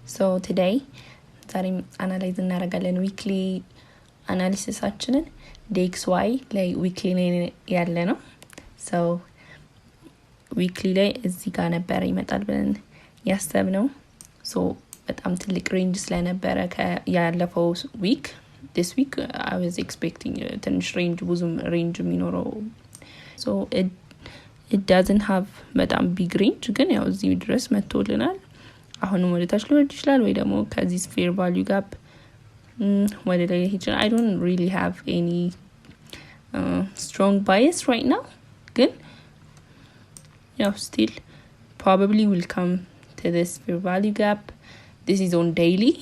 So today ዛሬም analyze እናደርጋለን weekly analysis ኣችንን። DXY ላይ weekly ላይ ያለ ነው። So weekly ላይ እዚህ ጋር ነበረ ይመጣል ብለን ያሰብነው። So በጣም ትልቅ range ስለነበረ ያለፈው week፣ this week I was expecting ትንሽ range፣ ብዙም range የሚኖረው። So it doesn't have በጣም big range፣ ግን ያው እዚህ ድረስ መጥቶልናል። አሁንም ወደ ታች ሊወርድ ይችላል ወይ ደግሞ ከዚህ fair value gap ወደ ላይ ሊሄድ ይችላል። I don't really have any strong bias right now፣ ግን ያው still probably will come to this fair value gap. This is on daily,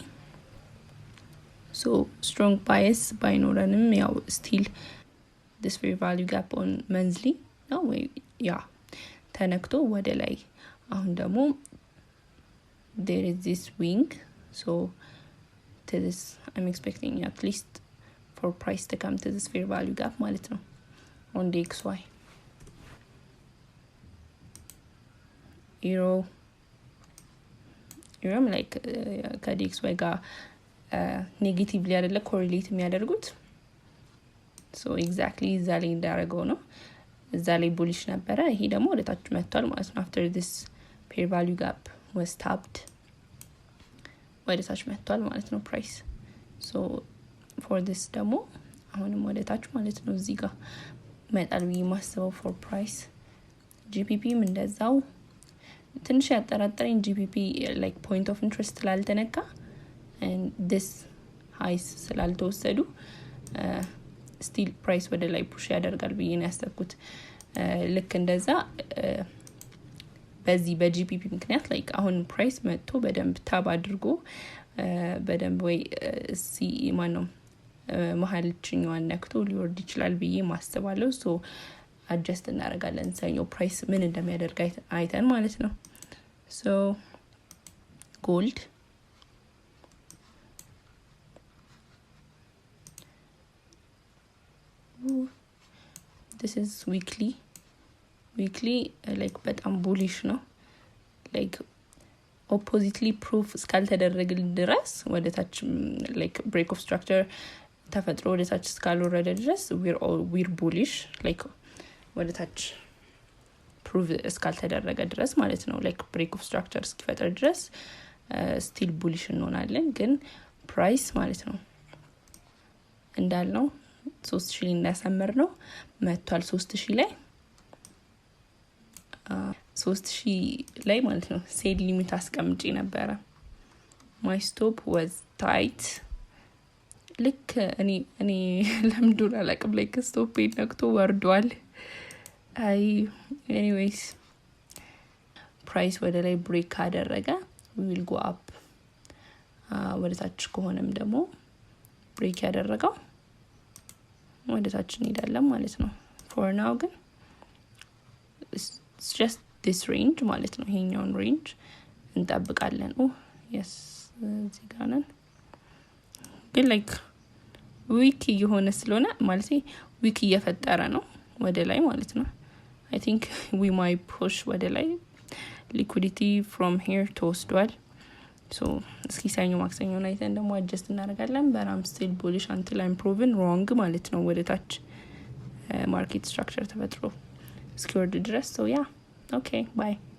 so strong bias ባይኖረንም ያው still this fair value gap on monthly ነው ወይ yeah ተነክቶ ወደ ላይ፣ አሁን ደግሞ there is this swing, so to this I'm expecting at least for price to come to this fair value gap ማለት ነው on DXY. Euro ም like ከ DXY ጋር negatively አይደለ correlate የሚያደርጉት? So exactly እዛ ላይ እንዳደረገው ነው። እዛ ላይ bullish ነበረ። ይሄ ደግሞ ወደ ታች መጥቷል ማለት ነው። After this fair value gap was tapped ወደ ታች መጥቷል ማለት ነው price። So for this ደግሞ አሁንም ወደ ታች ማለት ነው እዚህ ጋር ይመጣል ብዬ ማስበው for price። GBP ም እንደዛው። ትንሽ ያጠራጠረኝ GBP like point of interest ስላልተነካ፣ this highs ስላልተወሰዱ still price ወደ ላይ push ያደርጋል ብዬ ነው ያሰብኩት። ልክ እንደዛ በዚህ በ GBP ምክንያት like አሁን price መጥቶ በደንብ tap አድርጎ በደንብ ወይ ሲ ማን ነው መሀልችኛዋን ነክቶ ሊወርድ ይችላል ብዬ ማስባለሁ። So adjust እናደርጋለን ሰኞ price ምን እንደሚያደርግ አይተን ማለት ነው። So gold, this is weekly. Weekly like በጣም bullish ነው። Like oppositely proof እስካልተደረግልን ድረስ፣ ወደ ታች like break of structure ተፈጥሮ ወደ ታች እስካልወረደ ድረስ we're bullish፣ like ወደ ታች prove እስካልተደረገ ድረስ ማለት ነው። Like break of structure እስኪፈጥር ድረስ still bullish እንሆናለን። ግን price ማለት ነው እንዳልነው 3000 ላይ እንዳሰመር ነው መጥቷል። 3000 ላይ፣ 3000 ላይ ማለት ነው sell limit አስቀምጬ ነበረ። My stop was tight። ልክ እኔ ለምንድን አላውቅም like stop ነክቶ ወርዷል። አይ anyways price ወደ ላይ break ካደረገ will go up፣ ወደ ታች ከሆነም ደግሞ break ያደረገው ወደ ታች እንሄዳለን ማለት ነው። For now ግን just this range ማለት ነው። ይሄኛውን range እንጠብቃለን። Oh yes፣ እዚህ ጋር ነን። ግን like wick እየሆነ ስለሆነ፣ ማለት wick እየፈጠረ ነው ወደ ላይ ማለት ነው። I think we might push ወደ ላይ። Liquidity from here ተወስዷል። So እስኪ ሰኞ ማክሰኞን አይተን ደግሞ adjust እናደርጋለን። But I'm still bullish until I'm proven wrong ማለት ነው፣ ወደ ታች market structure ተፈጥሮ እስኪወርድ ድረስ። So yeah, okay, bye.